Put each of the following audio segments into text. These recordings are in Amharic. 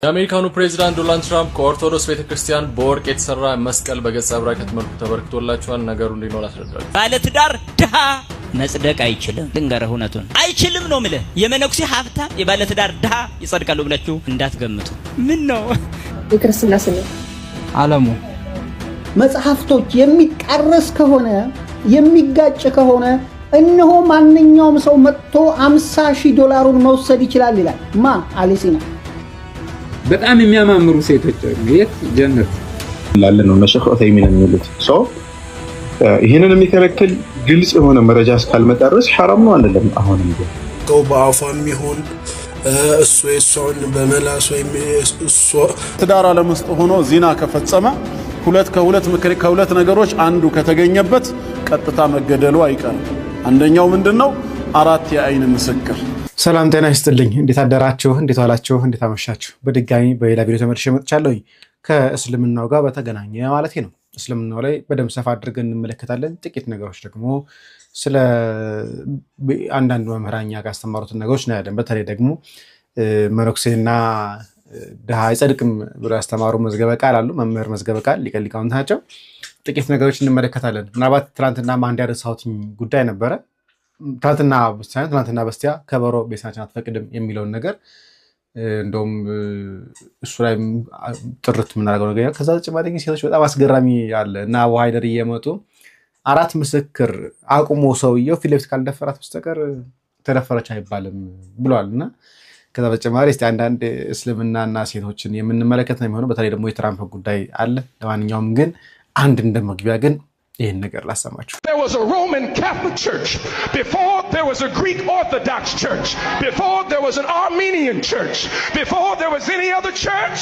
የአሜሪካኑ ፕሬዚዳንት ዶናልድ ትራምፕ ከኦርቶዶክስ ቤተክርስቲያን በወርቅ የተሰራ መስቀል በገጸ በረከት መልኩ ተበርክቶላቸዋል። ነገሩ እንዲኖር አስረዳል። ባለትዳር ድሃ መጽደቅ አይችልም። ልንገርህ፣ እውነቱን አይችልም ነው ምልህ። የመነኩሴ ሀብታም የባለትዳር ድሃ ይጸድቃሉ ብላችሁ እንዳትገምቱ። ምን ነው? የክርስትና ስም? አለሙ። መጽሐፍቶች የሚጣረስ ከሆነ፣ የሚጋጭ ከሆነ እነሆ ማንኛውም ሰው መጥቶ 50,000 ዶላሩን መውሰድ ይችላል ይላል። ማ? አሊሲና። በጣም የሚያማምሩ ሴቶች አሉ። የት? ጀነት። ላለ ነው እነ ሼኽ ዑተይሚን የሚሉት። So ይህንን የሚከለክል ግልጽ የሆነ መረጃ እስካልመጣ ድረስ ሐራም ነው አንልም። አሁንም ግን በአፏም ይሁን እሱ የእሷን በመላስ ወይም እሷ ትዳር ዓለም ውስጥ ሆኖ ዚና ከፈጸመ ሁለት ከሁለት ምክር ከሁለት ነገሮች አንዱ ከተገኘበት ቀጥታ መገደሉ አይቀርም። አንደኛው ምንድነው? አራት የአይን ምስክር። ሰላም ጤና ይስጥልኝ። እንዴት አደራችሁ? እንዴት ዋላችሁ? እንዴት አመሻችሁ? በድጋሚ በሌላ ቪዲዮ ተመልሼ መጥቻለሁኝ። ከእስልምናው ጋር በተገናኘ ማለት ነው። እስልምናው ላይ በደንብ ሰፋ አድርገን እንመለከታለን። ጥቂት ነገሮች ደግሞ ስለ አንዳንድ መምህራን እኛ ጋር ያስተማሩትን ነገሮች እናያለን። በተለይ ደግሞ መነኩሴና ድሃ አይጸድቅም ብሎ ያስተማሩ መዝገበ ቃል አሉ። መምህር መዝገበ ቃል ሊቀ ሊቃውንት ናቸው። ጥቂት ነገሮች እንመለከታለን። ምናልባት ትናንትና አንድ ያነሳሁት ጉዳይ ነበረ። ትናንትና ሳይሆን ትናንትና በስቲያ ከበሮ ቤተክርስቲያናችን አትፈቅድም የሚለውን ነገር እንደውም እሱ ላይ ጥርት የምናደርገው ነገር። ከዛ ተጨማሪ ግን ሴቶች በጣም አስገራሚ አለ እና አቡ ሀይደር እየመጡ አራት ምስክር አቁሞ ሰውየው ፊት ለፊት ካልደፈራት በስተቀር ተደፈረች አይባልም ብሏል። እና ከዛ በተጨማሪ እስኪ አንዳንድ እስልምናና ሴቶችን የምንመለከት ነው የሚሆነው። በተለይ ደግሞ የትራምፕ ጉዳይ አለ። ለማንኛውም ግን አንድ እንደ መግቢያ ግን ይህን ነገር ላሰማችሁ። There was a Roman Catholic Church, before there was a Greek Orthodox Church, before there was an Armenian church, before there was any other church,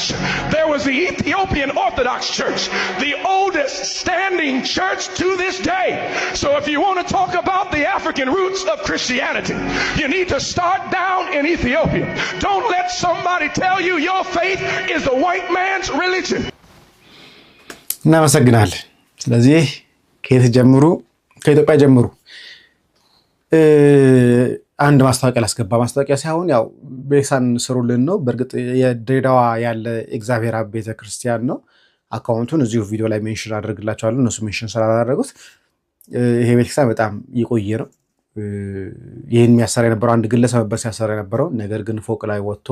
there was the Ethiopian Orthodox Church, the oldest standing church to this day. So if you want to talk about the African roots of Christianity, you need to start down in Ethiopia. Don't let somebody tell you your faith is the white man's religion. እናመሰግናለን። ስለዚህ ከየት ጀምሩ? ከኢትዮጵያ ጀምሩ። አንድ ማስታወቂያ ላስገባ። ማስታወቂያ ሳይሆን ያው ቤተክርስቲያን ስሩልን ነው። በእርግጥ የድሬዳዋ ያለ እግዚአብሔር አብ ቤተክርስቲያን ነው። Account ኡን እዚሁ ቪዲዮ ላይ mention አድርግላቸዋለሁ። እነሱ mention ስላላደረጉት። ይሄ ቤተክርስቲያን በጣም የቆየ ነው። ይህን የሚያሰራ የነበረው አንድ ግለሰብ ነበር ሲያሰራ የነበረው። ነገር ግን ፎቅ ላይ ወጥቶ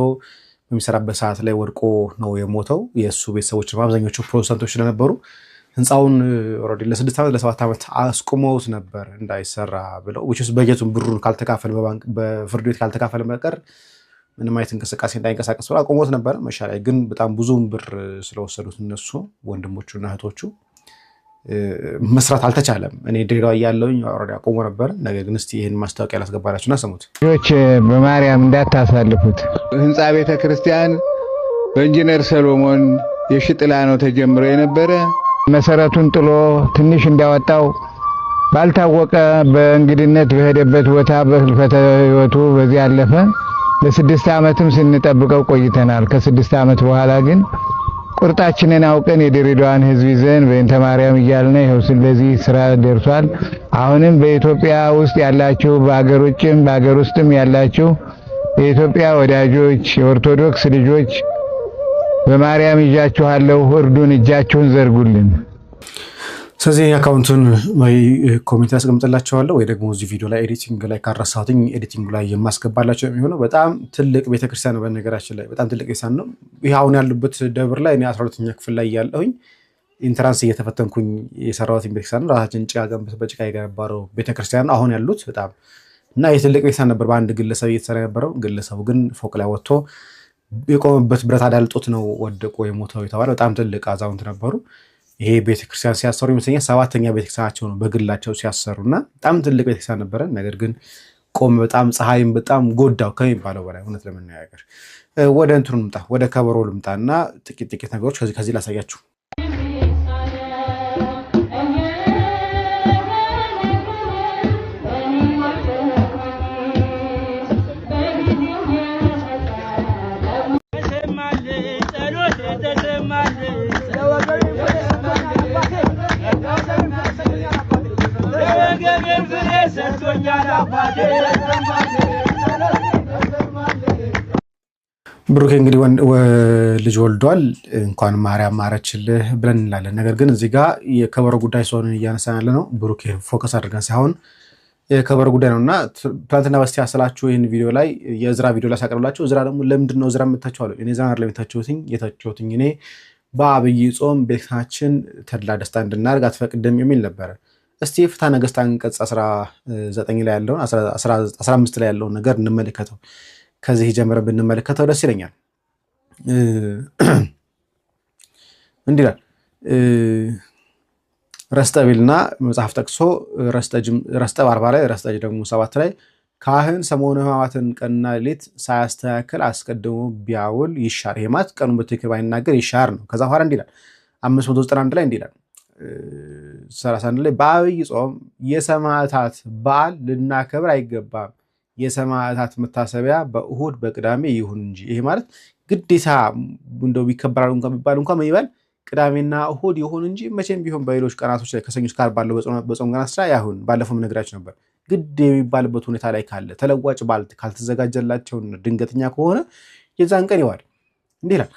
በሚሰራበት ሰዓት ላይ ወድቆ ነው የሞተው። የእሱ ቤተሰቦች አብዛኞቹ ፕሮቴስታንቶች ስለነበሩ ህንፃውን already ለ6 ዓመት ለ7 ዓመት አስቁመውት ነበር እንዳይሰራ ብለው፣ which is በጀቱን ብሩን ካልተካፈል፣ በባንክ በፍርድ ቤት ካልተካፈለ በቀር ምንም አይነት እንቅስቃሴ እንዳይንቀሳቀስ ብለው አቁሞት ነበረ። መሻሪያ ግን በጣም ብዙውን ብር ስለወሰዱት እነሱ ወንድሞቹና እህቶቹ መስራት አልተቻለም። እኔ ድሬዳዋ እያለሁኝ already አቁሞ ነበር። ነገር ግን እስቲ ይህን ማስታወቂያ ላስገባላችሁና ስሙት። ልጆች በማርያም እንዳታሳልፉት። ህንፃ ቤተ ክርስቲያን በኢንጂነር ሰሎሞን የሽጥላ ነው ተጀምሮ የነበረ። መሰረቱን ጥሎ ትንሽ እንዳወጣው ባልታወቀ በእንግድነት በሄደበት ቦታ በህልፈተ ህይወቱ በዚህ አለፈ። ለ6 ዓመትም ስንጠብቀው ቆይተናል። ከ6 ዓመት በኋላ ግን ቁርጣችንን አውቀን የድሬዳዋን ህዝብ ይዘን በእንተ ማርያም እያልን ይኸው ስለዚህ ስራ ደርሷል። አሁንም በኢትዮጵያ ውስጥ ያላችሁ፣ በአገር ውጭም በአገር ውስጥም ያላችሁ የኢትዮጵያ ወዳጆች፣ የኦርቶዶክስ ልጆች በማርያም ይዣችኋለሁ፣ እርዱን፣ እጃችሁን ዘርጉልን። ስለዚህ account ኡን ወይ comment ያስቀምጥላቸዋለሁ ወይ ደግሞ እዚህ ቪዲዮ ላይ editing ላይ ካረሳሁትኝ editing ላይ የማስገባላቸው የሚሆነው። በጣም ትልቅ ቤተክርስቲያን ነው። በነገራችን ላይ በጣም ትልቅ ቤተክርስቲያን ነው። ይህ አሁን ያሉበት ደብር ላይ እኔ 12ኛ ክፍል ላይ ያለሁኝ entrance እየተፈተንኩኝ የሰራሁት ቤተክርስቲያን ነው። ራሳችን ጭቃ ገንብተን በጭቃ የገነባነው ቤተክርስቲያን ነው አሁን ያሉት በጣም። እና ይህ ትልቅ ቤተክርስቲያን ነበር በአንድ ግለሰብ እየተሰራ የነበረው። ግለሰቡ ግን ፎቅ ላይ ወጥቶ የቆመበት ብረት አዳልጦት ነው ወድቆ የሞተው የተባለ። በጣም ትልቅ አዛውንት ነበሩ። ይሄ ቤተክርስቲያን ሲያሰሩ ይመስለኛል ሰባተኛ ቤተክርስቲያናቸው ነው በግላቸው ሲያሰሩ እና በጣም ትልቅ ቤተክርስቲያን ነበረ። ነገር ግን ቆመ። በጣም ፀሐይም በጣም ጎዳው ከሚባለው በላይ እውነት ለመነጋገር። ወደ እንትኑ ልምጣ፣ ወደ ከበሮ ልምጣ እና ጥቂት ጥቂት ነገሮች ከዚህ ከዚህ ላሳያችሁ። ብሩኬ እንግዲህ ልጅ ወልዷል። እንኳን ማርያም ማረችልህ ብለን እንላለን። ነገር ግን እዚህ ጋር የከበሮ ጉዳይ ስለሆነ እያነሳን ያለ ነው፣ ብሩኬ focus አድርገን ሳይሆን የከበሮ ጉዳይ ነው። እና ትናንትና በስቲያ ስላችሁ ይህን ቪዲዮ ላይ የእዝራ ቪዲዮ ላይ ሳቀርብላችሁ እዝራ ደግሞ ለምንድን ነው እዝራ የምታቸው አለ። እኔ እዝራን አይደለም የተቸሁትኝ፣ እኔ በአብይ ጾም ቤታችን ተድላ ደስታ እንድናደርግ አትፈቅድም የሚል ነበረ። እስቲ ፍትሐ ነገሥት አንቀጽ 19 ላይ ያለውን፣ 15 ላይ ያለውን ነገር እንመልከተው። ከዚህ ጀምረ ብንመለከተው ደስ ይለኛል። እንዲህ ይላል። ረስጠ ቢልና መጽሐፍ ጠቅሶ ረስጠ 40 ላይ፣ ረስጠ ደግሞ 7 ላይ ካህን ሰሞነ ሕማማትን ቀንና ሌሊት ሳያስተካክል አስቀድሞ ቢያውል ይሻር። ይሄ ማለት ቀኑን በትክክል ባይናገር ይሻር ነው። ከዛ በኋላ እንዲህ ይላል፣ 591 ላይ እንዲህ ይላል፣ 31 ላይ በአብይ ጾም የሰማዕታት በዓል ልናከብር አይገባም፣ የሰማዕታት መታሰቢያ በእሁድ በቅዳሜ ይሁን እንጂ። ይሄ ማለት ግዴታ እንደው ይከበራል እንኳን ቢባል እንኳን ምን ይባል፣ ቅዳሜና እሁድ ይሁን እንጂ መቼም ቢሆን በሌሎች ቀናቶች ላይ ከሰኞ እስከ ዓርብ ባለው በጾም ቀናት ላይ አይሁን። ባለፈው ነግራችሁ ነበር። ግድ የሚባልበት ሁኔታ ላይ ካለ፣ ተለዋጭ በዓል ካልተዘጋጀላቸው፣ ድንገተኛ ከሆነ የዛን ቀን ይዋል። እንዲህ ይላል።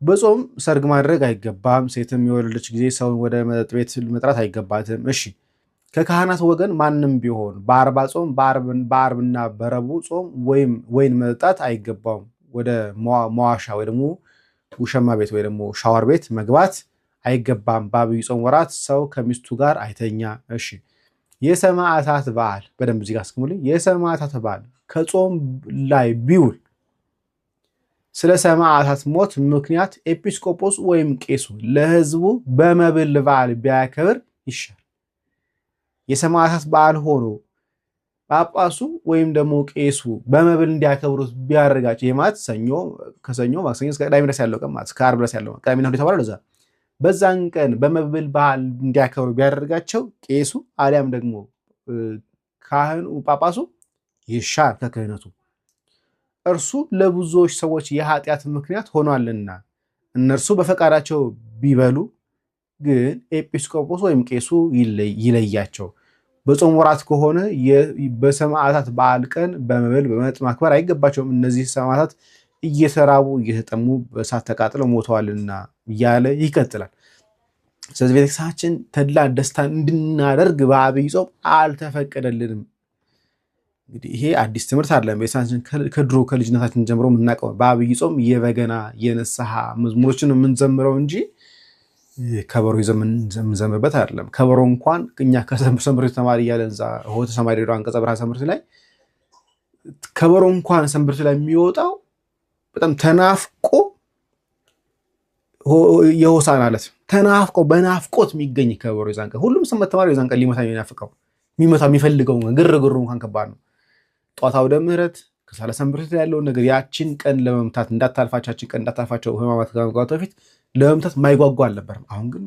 በጾም ሰርግ ማድረግ አይገባም። ሴትም የወለደች ጊዜ ሰውን ወደ መጠጥ ቤት መጥራት አይገባትም። እሺ፣ ከካህናት ወገን ማንም ቢሆን በአርባ ጾም፣ በአርብና በረቡዕ ጾም ወይም ወይን መጠጣት አይገባውም። ወደ መዋሻ ወይ ደግሞ ውሸማ ቤት ወይ ደግሞ ሻወር ቤት መግባት አይገባም። በአብይ ጾም ወራት ሰው ከሚስቱ ጋር አይተኛ። እሺ፣ የሰማዕታት በዓል በደንብ እዚህ ጋር አስቀምጡልኝ። የሰማዕታት በዓል ከጾም ላይ ቢውል ስለ ሰማዕታት ሞት ምክንያት ኤጲስቆጶስ ወይም ቄሱ ለሕዝቡ በመብል በዓል ቢያከብር ይሻል። የሰማዕታት በዓል ሆኖ ጳጳሱ ወይም ደግሞ ቄሱ በመብል እንዲያከብሩት ቢያደርጋቸው፣ ይህ ማለት ሰኞ፣ ከሰኞ ማክሰኞ እስከ ቅዳሜ ድረስ ያለው ቀን ማለት እስከ ዓርብ ድረስ ያለው፣ ቅዳሜና እሑድ የተባለው ለዛ፣ በዛን ቀን በመብል በዓል እንዲያከብሩ ቢያደርጋቸው ቄሱ አሊያም ደግሞ ካህኑ ጳጳሱ ይሻር ከክህነቱ፣ እርሱ ለብዙዎች ሰዎች የኃጢአት ምክንያት ሆኗልና። እነርሱ በፈቃዳቸው ቢበሉ ግን ኤጲስቆጶስ ወይም ቄሱ ይለያቸው። በጾም ወራት ከሆነ በሰማዕታት በዓል ቀን በመብል በመጠጥ ማክበር አይገባቸውም። እነዚህ ሰማዕታት እየተራቡ እየተጠሙ በእሳት ተቃጥለው ሞተዋልና እያለ ይቀጥላል። ስለዚህ ቤተክርስቲያናችን ተድላ ደስታን እንድናደርግ በአብይ ጾም አልተፈቀደልንም። እንግዲህ ይሄ አዲስ ትምህርት አይደለም። ቤተክርስቲያናችን ከድሮ ከልጅነታችን ጀምሮ የምናውቀው በአብይ ጾም የበገና የንስሐ መዝሙሮችን የምንዘምረው እንጂ ከበሮ ይዘን የምንዘምርበት አይደለም። ከበሮ እንኳን እኛ ከሰንበት ተማሪ እያለን እዛ ሆተ ሰማይ ሬዲዮ አንቀጸ ብርሃን ሰንበት ላይ ከበሮ እንኳን ሰንበት ላይ የሚወጣው በጣም ተናፍቆ የሆሳዕና ዕለት ተናፍቆ በናፍቆት የሚገኝ ከበሮ የዛን ቀን ሁሉም ሰንበት ተማሪ የዛን ቀን ሊመታ የሚናፍቀው፣ የሚመታ የሚፈልገው ግርግሩ እንኳን ከባድ ነው። ጧት አውደ ምሕረት ከሳለ ሰንበት ያለውን ነገር ያችን ቀን ለመምታት እንዳታልፋቸው፣ ያችን ቀን እንዳታልፋቸው፣ ሕማማት ከመግባቱ በፊት ለመምታት ማይጓጓ አልነበረም። አሁን ግን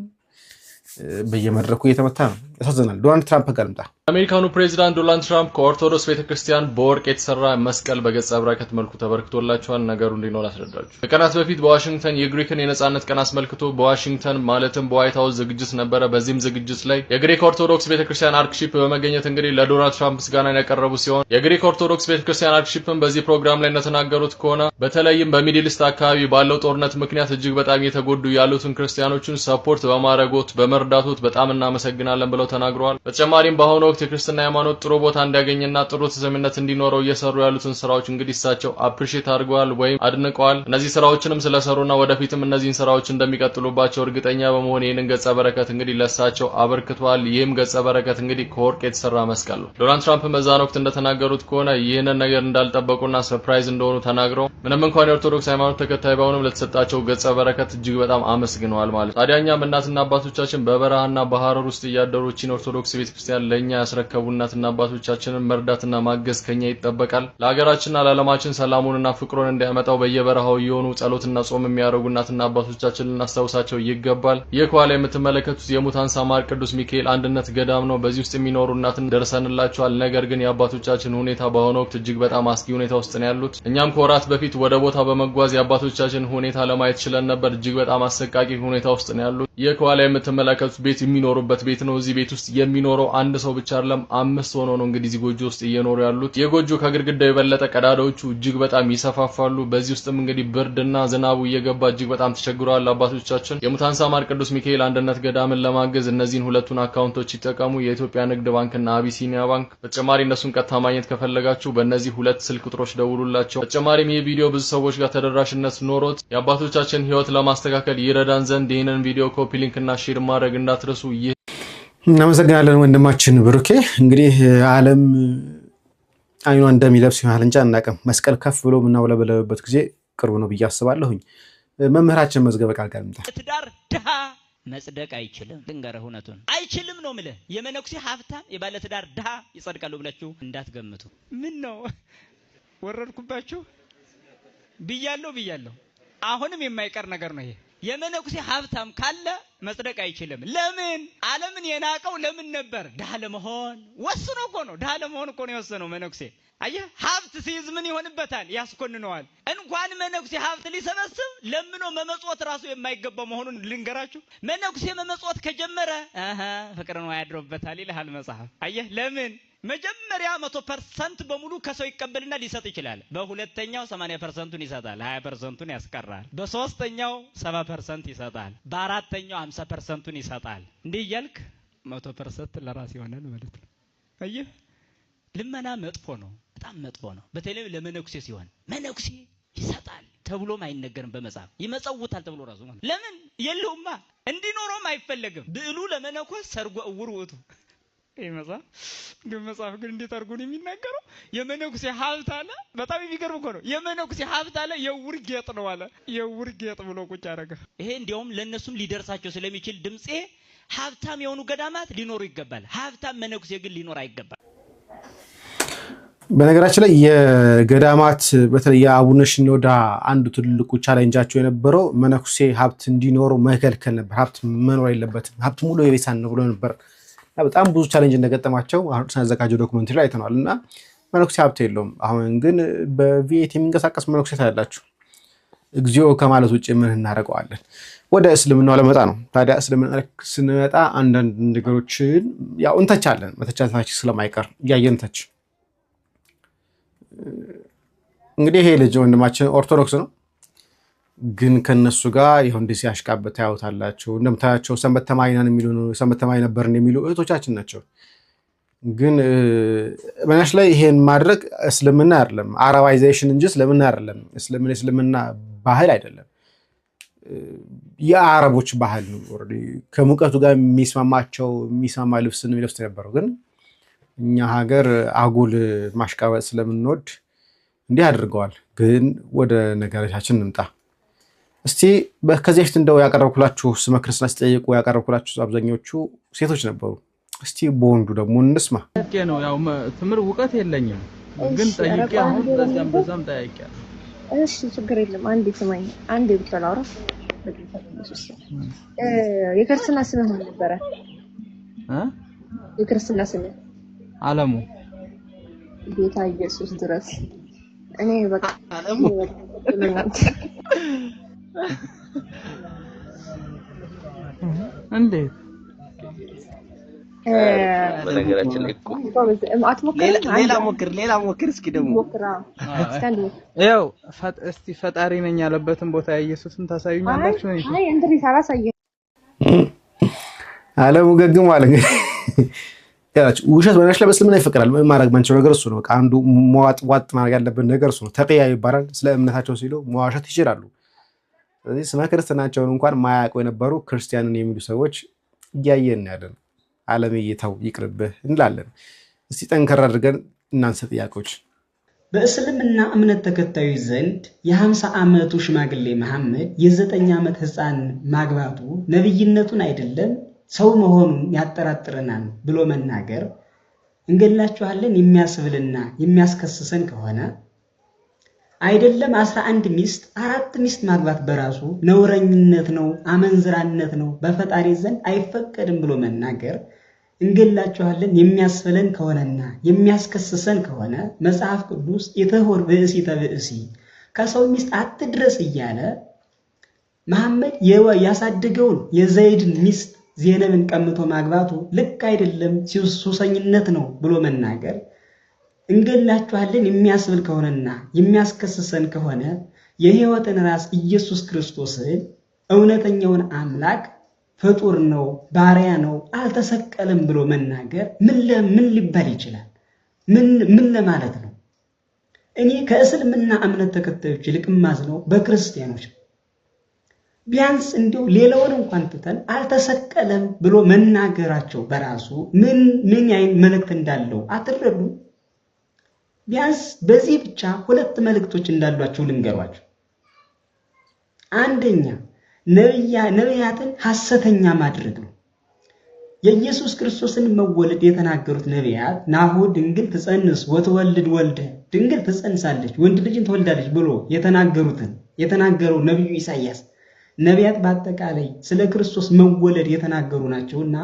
በየመድረኩ እየተመታ ነው። ያሳዝናል። ዶናልድ ትራምፕ ጋር ልምጣ። የአሜሪካኑ ፕሬዚዳንት ዶናልድ ትራምፕ ከኦርቶዶክስ ቤተክርስቲያን በወርቅ የተሰራ መስቀል በገጸ በረከት መልኩ ተበርክቶላቸዋል። ነገሩ እንዲህ ነው ላስረዳችሁ። ከቀናት በፊት በዋሽንግተን የግሪክን የነጻነት ቀን አስመልክቶ በዋሽንግተን ማለትም በዋይት ሀውስ ዝግጅት ነበረ። በዚህም ዝግጅት ላይ የግሪክ ኦርቶዶክስ ቤተክርስቲያን archbishop በመገኘት እንግዲህ ለዶናልድ ትራምፕ ምስጋናን ያቀረቡ ሲሆን የግሪክ ኦርቶዶክስ ቤተክርስቲያን archbishop ን በዚህ ፕሮግራም ላይ እንደተናገሩት ከሆነ በተለይም በ Middle East አካባቢ ባለው ጦርነት ምክንያት እጅግ በጣም እየተጎዱ ያሉትን ክርስቲያኖችን support በማድረጎት፣ በመርዳቶት በጣም እናመሰግናለን ብለው ተናግረዋል። በተጨማሪም በአሁኑ ወቅት የክርስትና ሃይማኖት ጥሩ ቦታ እንዲያገኝና ጥሩ ተሰሚነት እንዲኖረው እየሰሩ ያሉትን ስራዎች እንግዲህ እሳቸው appreciate አድርገዋል ወይም አድንቀዋል። እነዚህ ስራዎችንም ስለሰሩና ወደፊትም እነዚህን ስራዎች እንደሚቀጥሉባቸው እርግጠኛ በመሆን ይህንን ገጸ በረከት እንግዲህ ለእሳቸው አበርክተዋል። ይህም ገጸ በረከት እንግዲህ ከወርቅ የተሰራ መስቀል ነው። ዶናልድ ትራምፕ በዛን ወቅት እንደተናገሩት ከሆነ ይህንን ነገር እንዳልጠበቁና surprise እንደሆኑ ተናግረው ምንም እንኳን የኦርቶዶክስ ሃይማኖት ተከታይ ባይሆኑም ለተሰጣቸው ገጸ በረከት እጅግ በጣም አመስግነዋል ማለት ነው። ታዲያ እኛም እናትና አባቶቻችን በበረሃና በሐረር ውስጥ እያደሩ ይህችን ኦርቶዶክስ ቤተክርስቲያን ለኛ ያስረከቡ እናትና አባቶቻችንን መርዳትና ማገዝ ከኛ ይጠበቃል። ለሀገራችንና ለዓለማችን ሰላሙንና ፍቅሩን እንዲያመጣው በየበረሃው እየሆኑ ጸሎትና ጾም የሚያደርጉ እናትና አባቶቻችን ልናስታውሳቸው ይገባል። ይህ ከኋላ የምትመለከቱት የሙታን ሳማር ቅዱስ ሚካኤል አንድነት ገዳም ነው። በዚህ ውስጥ የሚኖሩ እናትን ደርሰንላቸዋል። ነገር ግን የአባቶቻችን ሁኔታ በአሁኑ ወቅት እጅግ በጣም አስጊ ሁኔታ ውስጥ ነው ያሉት። እኛም ከወራት በፊት ወደ ቦታ በመጓዝ የአባቶቻችን ሁኔታ ለማየት ችለን ነበር። እጅግ በጣም አሰቃቂ ሁኔታ ውስጥ ነው ያሉት። ይህ ከኋላ የምትመለከቱት የምትመለከቱት ቤት የሚኖሩበት ቤት ነው። እዚህ ቤት ውስጥ የሚኖረው አንድ ሰው ብቻ አይደለም፣ 5 ሆኖ ነው እንግዲህ እዚህ ጎጆ ውስጥ እየኖሩ ያሉት። የጎጆ ከግድግዳው የበለጠ ቀዳዳዎቹ እጅግ በጣም ይሰፋፋሉ። በዚህ ውስጥም እንግዲህ ብርድና ዝናቡ እየገባ እጅግ በጣም ተቸግረዋል አባቶቻችን። የሙታን ሳማር ቅዱስ ሚካኤል አንድነት ገዳምን ለማገዝ እነዚህን ሁለቱን አካውንቶች ይጠቀሙ፣ የኢትዮጵያ ንግድ ባንክና አቢሲኒያ ባንክ። በተጨማሪ እነሱን ቀጥታ ማግኘት ከፈለጋችሁ በእነዚህ ሁለት ስልክ ቁጥሮች ደውሉላቸው። በተጨማሪም ይህ ቪዲዮ ብዙ ሰዎች ጋር ተደራሽነት ኖሮት የአባቶቻችን ህይወት ለማስተካከል ይረዳን ዘንድ ይህንን ቪዲዮ copy link እና share ማድረግ እንዳትረሱ። ይህ እናመሰግናለን ወንድማችን ብሩኬ። እንግዲህ ዓለም አይኗ እንደሚለብስ ይሆናል እንጂ አናውቅም። መስቀል ከፍ ብሎ የምናውለበለብበት ጊዜ ቅርብ ነው ብዬ አስባለሁኝ። መምህራችን መዝገበ ቃል ጋር እንምጣ። ትዳር ድሃ መጽደቅ አይችልም። ልንገርህ እውነቱን አይችልም ነው የምልህ። የመነኩሴ ሀብታም የባለትዳር ድሃ ይጸድቃሉ ብላችሁ እንዳትገምቱ። ምን ነው ወረድኩባችሁ? ብያለሁ ብያለሁ። አሁንም የማይቀር ነገር ነው ይሄ። የመነኩሴ ሀብታም ካለ መጽደቅ አይችልም። ለምን? ዓለምን የናቀው ለምን ነበር? ድሃ ለመሆን ወስኖ እኮ ነው። ድሃ ለመሆን እኮ ነው የወሰነው መነኩሴ። አየህ፣ ሀብት ሲይዝ ምን ይሆንበታል? ያስኮንነዋል። እንኳን መነኩሴ ሀብት ሊሰበስብ ለምኖ መመጽወት ራሱ የማይገባው መሆኑን ልንገራችሁ። መነኩሴ መመጽወት ከጀመረ ፍቅር ነው ያድሮበታል ይልሃል መጽሐፍ። አየህ፣ ለምን? መጀመሪያ 100% በሙሉ ከሰው ይቀበልና ሊሰጥ ይችላል። በሁለተኛው 80%ቱን ይሰጣል፣ 20%ቱን ያስቀራል። በሶስተኛው 70% ይሰጣል፣ በአራተኛው 50%ቱን ይሰጣል። እንዲህ እያልክ 100% ለራስ ይሆናል ማለት ነው። አየህ፣ ልመና መጥፎ ነው፣ በጣም መጥፎ ነው። በተለይ ለመነኩሴ ሲሆን መነኩሴ ይሰጣል ተብሎም አይነገርም በመጽሐፍ፣ ይመጸውታል ተብሎ ራሱ ማለት ለምን የለውማ፣ እንዲኖረውም አይፈለግም። ብዕሉ ለመነኮስ ሰርጎ እውር ውእቱ። ይሄ መጽሐፍ ግን መጽሐፍ ግን እንዴት አድርጎ ነው የሚናገረው? የመነኩሴ ሀብት አለ። በጣም የሚገርም እኮ ነው። የመነኩሴ ሀብት አለ የዕውር ጌጥ ነው አለ። የዕውር ጌጥ ብሎ ቁጭ አደረገ። ይሄ እንዲያውም ለእነሱም ሊደርሳቸው ስለሚችል ድምጼ ሀብታም የሆኑ ገዳማት ሊኖሩ ይገባል። ሀብታም መነኩሴ ግን ሊኖር አይገባም። በነገራችን ላይ የገዳማት በተለይ የአቡነ ሽኖዳ አንዱ ትልቁ challenge ኣቸው የነበረው መነኩሴ ሀብት እንዲኖረው መከልከል ነበር። ሀብት መኖር የለበትም፣ ሀብት ሙሉ የቤሳን ነው ብሎ ነበር። በጣም ብዙ challenge እንደገጠማቸው አሁን ስናዘጋጀው documentary ላይ አይተነዋል። እና መነኩሴ ሀብት የለውም። አሁን ግን በ V8 የሚንቀሳቀስ መነኩሴ ታያላችሁ። እግዚኦ ከማለት ውጭ ምን እናደርገዋለን? ወደ እስልምናው ለመጣ ነው። ታዲያ እስልምና ስንመጣ አንዳንድ ነገሮችን ያው እንተቻለን። መተቻታችን ስለማይቀር እያየን እንተች። እንግዲህ ይሄ ልጅ ወንድማችን ኦርቶዶክስ ነው፣ ግን ከነሱ ጋር ይኸው እንዲህ ሲያሽቃብጥ ታያውታላችሁ። እንደምታያቸው ሰንበት ተማሪ ነን የሚሉ ሰንበት ተማሪ ነበርን የሚሉ እህቶቻችን ናቸው። ግን በናሽ ላይ ይሄን ማድረግ እስልምና አይደለም፣ Arabization እንጂ እስልምና አይደለም። እስልምና እስልምና ባህል አይደለም፣ የአረቦች ባህል ነው። Already ከሙቀቱ ጋር የሚስማማቸው የሚስማማ ልብስ ነው የሚለብሱት የነበረው። ግን እኛ ሀገር አጉል ማሽቃበጥ ስለምንወድ እንዲህ አድርገዋል። ግን ወደ ነገሮቻችን እንምጣ እስቲ። ከዚህ በፊት እንደው ያቀረብኩላችሁ ስመ ክርስትና ሲጠየቁ ያቀረብኩላችሁ አብዛኞቹ ሴቶች ነበሩ። እስቲ በወንዱ ደግሞ እንስማ። ነው ያው ትምህርት እውቀት የለኝም፣ ግን ጠይቄ አሁን በዛም በዛም ጠያቄያለሁ። እሺ ችግር የለም። አንዴ ስማኝ፣ አንዴ ብቻ ላውራ። የክርስትና ስምህ ምን ነበረ? የክርስትና ስምህ? አለሙ። ጌታ ኢየሱስ ድረስ እኔ በቃ አለሙ። እንዴት? በነገራችን ላይ እኮ ሌላ ሞክር፣ ሌላ ሞክር እስኪ ደግሞ ያው እስቲ ፈጣሪ ነኝ ያለበትን ቦታ ኢየሱስን ታሳዩኛላችሁ? አይ እንድሪስ አላሳየህም። አለሙ ገግሟል። እንግዲህ ውሸት በነገራችን ላይ በእስልምና ይፈቀዳል። ማድረግ ማንችለው ነገር እሱ ነው። በቃ አንዱ መዋጥ ዋጥ ማድረግ ያለብን ነገር እሱ ነው። ተቅያ ይባላል። ስለ እምነታቸው ሲሉ መዋሸት ይችላሉ። ስለዚህ ስመ ክርስትናቸውን እንኳን ማያውቁ የነበሩ ክርስቲያንን የሚሉ ሰዎች እያየን ያለን ዓለም እይታው ይቅርብህ እንላለን። እስቲ ጠንከር አድርገን እናንሳ ጥያቄዎች። በእስልምና እምነት ተከታዮች ዘንድ የ50 ዓመቱ ሽማግሌ መሐመድ የ9 ዓመት ሕፃን ማግባቱ ነብይነቱን አይደለም ሰው መሆኑን ያጠራጥረናል ብሎ መናገር እንገላችኋለን የሚያስብልና የሚያስከስሰን ከሆነ አይደለም 11 ሚስት 4 ሚስት ማግባት በራሱ ነውረኝነት ነው፣ አመንዝራነት ነው፣ በፈጣሪ ዘንድ አይፈቀድም ብሎ መናገር እንገላችኋለን የሚያስብለን ከሆነና የሚያስከስሰን ከሆነ መጽሐፍ ቅዱስ ኢትሑር ብእሲተ ብእሲ ከሰው ሚስት አትድረስ እያለ መሐመድ ያሳደገውን የዘይድን ሚስት ዜነብን ቀምቶ ማግባቱ ልክ አይደለም፣ ሱሰኝነት ነው ብሎ መናገር እንገላችኋለን የሚያስብል ከሆነና የሚያስከስሰን ከሆነ የሕይወትን ራስ ኢየሱስ ክርስቶስን እውነተኛውን አምላክ ፍጡር ነው፣ ባሪያ ነው፣ አልተሰቀለም ብሎ መናገር ምን ሊባል ይችላል? ምን ለማለት ነው? እኔ ከእስልምና እምነት ተከታዮች ይልቅ የማዝነው በክርስቲያኖች ነው። ቢያንስ እንዲሁ ሌላውን እንኳን ትተን አልተሰቀለም ብሎ መናገራቸው በራሱ ምን ምን ያህል መልእክት እንዳለው አትረዱ? ቢያንስ በዚህ ብቻ ሁለት መልእክቶች እንዳሏቸው ልንገሯቸው። አንደኛ ነቢያትን ሐሰተኛ ማድረግ ነው። የኢየሱስ ክርስቶስን መወለድ የተናገሩት ነቢያት ናሁ ድንግል ትጸንስ ወትወልድ ወልደ፣ ድንግል ትጸንሳለች ወንድ ልጅን ትወልዳለች ብሎ የተናገሩትን የተናገረው ነቢዩ ኢሳይያስ፣ ነቢያት በአጠቃላይ ስለ ክርስቶስ መወለድ የተናገሩ ናቸውና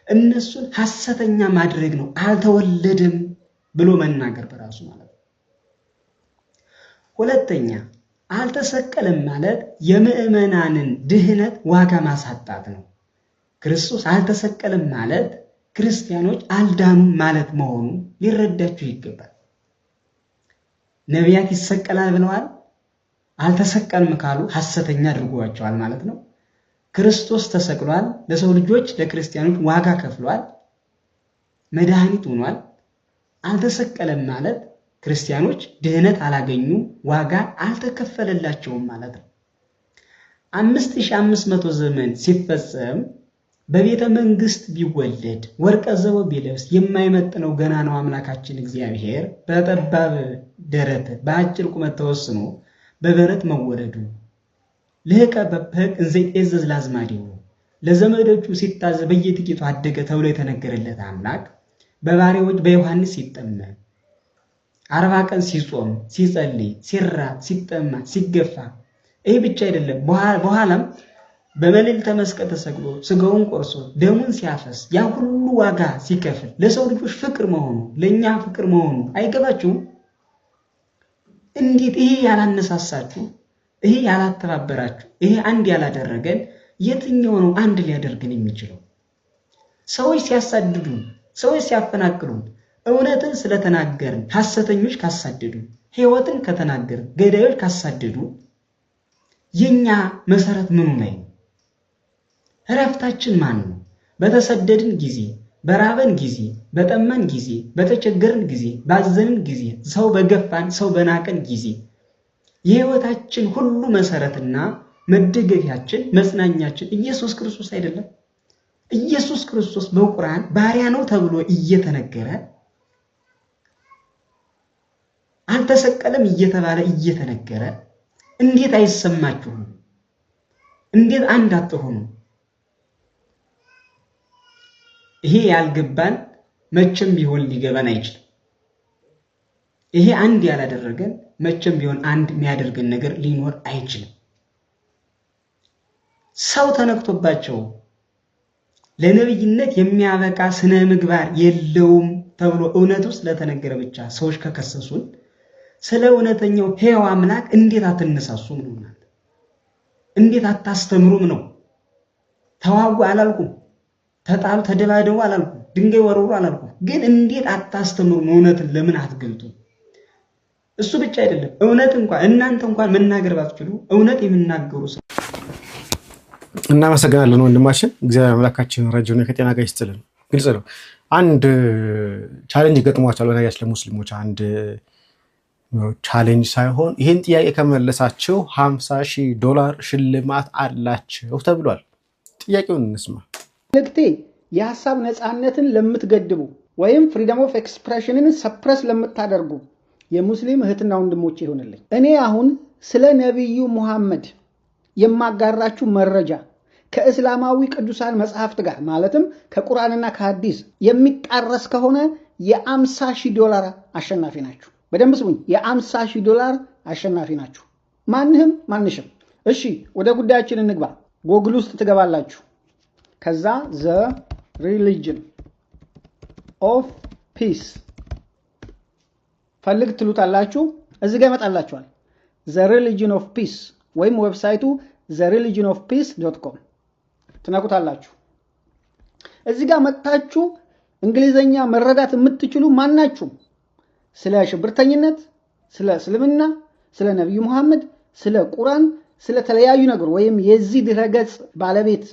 እነሱን ሐሰተኛ ማድረግ ነው፣ አልተወለደም ብሎ መናገር በራሱ ማለት ነው። ሁለተኛ አልተሰቀለም ማለት የምዕመናንን ድህነት ዋጋ ማሳጣት ነው። ክርስቶስ አልተሰቀለም ማለት ክርስቲያኖች አልዳኑም ማለት መሆኑ ሊረዳችሁ ይገባል። ነቢያት ይሰቀላል ብለዋል። አልተሰቀልም ካሉ ሐሰተኛ አድርጓቸዋል ማለት ነው። ክርስቶስ ተሰቅሏል፣ ለሰው ልጆች ለክርስቲያኖች ዋጋ ከፍሏል፣ መድኃኒት ሆኗል። አልተሰቀለም ማለት ክርስቲያኖች ድህነት አላገኙም፣ ዋጋ አልተከፈለላቸውም ማለት ነው። 5500 ዘመን ሲፈጸም በቤተ መንግስት ቢወለድ ወርቀ ዘቦ ቢለብስ የማይመጥነው ገና ነው አምላካችን እግዚአብሔር በጠባብ ደረት በአጭር ቁመት ተወስኖ በበረት መወለዱ ልህቀ በህቅ እንዘ ይእዘዝ ለአዝማዲሁ ለዘመዶቹ ሲታዘዝ በየጥቂቱ አደገ ተብሎ የተነገረለት አምላክ በባሪያዎች በዮሐንስ ሲጠመቅ 40 ቀን ሲጾም ሲጸልይ ሲራብ ሲጠማ ሲገፋ፣ ይህ ብቻ አይደለም፣ በኋላም በመልዕልተ መስቀል ተሰቅሎ ስጋውን ቆርሶ ደሙን ሲያፈስ ያ ሁሉ ዋጋ ሲከፍል ለሰው ልጆች ፍቅር መሆኑ ለኛ ፍቅር መሆኑ አይገባችሁም? እንዴት ይሄ ያላነሳሳችሁ፣ ይሄ ያላተባበራችሁ፣ ይሄ አንድ ያላደረገን የትኛው ነው አንድ ሊያደርግን የሚችለው? ሰዎች ሲያሳድዱ፣ ሰዎች ሲያፈናቅሉ እውነትን ስለተናገርን ሐሰተኞች ካሳደዱ፣ ሕይወትን ከተናገርን ገዳዮች ካሳደዱ የኛ መሰረት ምኑ ላይ ነው? እረፍታችን ማን ነው? በተሰደድን ጊዜ፣ በራበን ጊዜ፣ በጠማን ጊዜ፣ በተቸገርን ጊዜ፣ ባዘንን ጊዜ፣ ሰው በገፋን፣ ሰው በናቀን ጊዜ የሕይወታችን ሁሉ መሰረትና መደገፊያችን መጽናኛችን ኢየሱስ ክርስቶስ አይደለም? ኢየሱስ ክርስቶስ በቁርአን ባሪያ ነው ተብሎ እየተነገረ አልተሰቀለም እየተባለ እየተነገረ እንዴት አይሰማችሁም? እንዴት አንድ አትሆኑ? ይሄ ያልገባን መቼም ቢሆን ሊገባን አይችልም። ይሄ አንድ ያላደረገን መቼም ቢሆን አንድ የሚያደርገን ነገር ሊኖር አይችልም። ሰው ተነክቶባቸው ለነብይነት የሚያበቃ ስነ ምግባር የለውም ተብሎ እውነቱ ስለተነገረ ብቻ ሰዎች ከከሰሱን ስለ እውነተኛው ሕያው አምላክ እንዴት አትነሳሱም ነው? እናንተ እንዴት አታስተምሩም ነው? ተዋጉ አላልኩም፣ ተጣሉ ተደባደቡ አላልኩም፣ ድንጋይ ወርውሩ አላልኩም። ግን እንዴት አታስተምሩም? እውነትን ለምን አትገልጡም? እሱ ብቻ አይደለም፣ እውነት እንኳን እናንተ እንኳን መናገር ባትችሉ እውነት የሚናገሩ ሰው እናመሰግናለን ወንድማችን። እግዚአብሔር አምላካችን ረጅም ከጤና ጋር ይስጥልን። ግልጽ ነው። አንድ challenge ገጥሟቸዋል። በነገራችን ለሙስሊሞች አንድ challenge ሳይሆን ይህን ጥያቄ ከመለሳችሁ 50,000 ዶላር ሽልማት አላችሁ ተብሏል። ጥያቄውን እንስማ። መልእክቴ የሀሳብ ነፃነትን ለምትገድቡ ወይም freedom of expression ን suppress ለምታደርጉ የሙስሊም እህትና ወንድሞቼ ይሆንልኝ። እኔ አሁን ስለ ነቢዩ ሙሐመድ የማጋራችሁ መረጃ ከእስላማዊ ቅዱሳን መጽሐፍት ጋር ማለትም ከቁርአንና ከሐዲስ የሚጣረስ ከሆነ የ50,000 ዶላር አሸናፊ ናችሁ። በደንብ ስሙኝ። የ50,000 ዶላር አሸናፊ ናችሁ። ማንህም ማንሽም። እሺ ወደ ጉዳያችን እንግባ። ጎግል ውስጥ ትገባላችሁ። ከዛ The Religion of Peace ፈልግ ትሉታላችሁ። እዚህ ጋር ይመጣላችኋል። The Religion of Peace ወይም website ኡ thereligionofpeace.com ትነኩታላችሁ። እዚህ ጋር መጥታችሁ እንግሊዘኛ መረዳት የምትችሉ ማናችሁ ስለ ሽብርተኝነት፣ ስለ እስልምና፣ ስለ ነብዩ መሐመድ፣ ስለ ቁርአን፣ ስለ ተለያዩ ነገር ወይም የዚህ ድረገጽ ባለቤት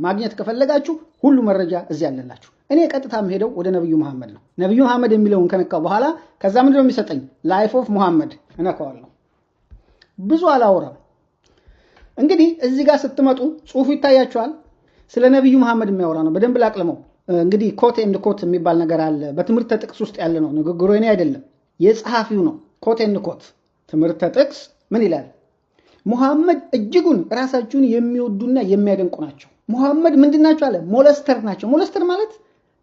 ማግኘት ከፈለጋችሁ ሁሉ መረጃ እዚህ ያለላችሁ። እኔ ቀጥታ የምሄደው ወደ ነብዩ መሐመድ ነው። ነብዩ መሐመድ የሚለውን ከነካው በኋላ ከዛ ምንድነው የሚሰጠኝ? Life of Muhammad እነካዋለሁ። ብዙ አላወራም። እንግዲህ እዚህ ጋር ስትመጡ ጽሁፉ ይታያችኋል። ስለ ነብዩ መሐመድ የሚያወራ ነው። በደንብ ላቅልመው። እንግዲህ quote and quote የሚባል ነገር አለ። በትምህርተ ጥቅስ ውስጥ ያለ ነው። ንግግሩ የኔ አይደለም፣ የጸሐፊው ነው። Quote and quote ትምህርተ ጥቅስ ምን ይላል? ሙሐመድ እጅጉን ራሳቸውን የሚወዱና የሚያደንቁ ናቸው። ሙሐመድ ምንድን ናቸው አለ? Molester ናቸው። Molester ማለት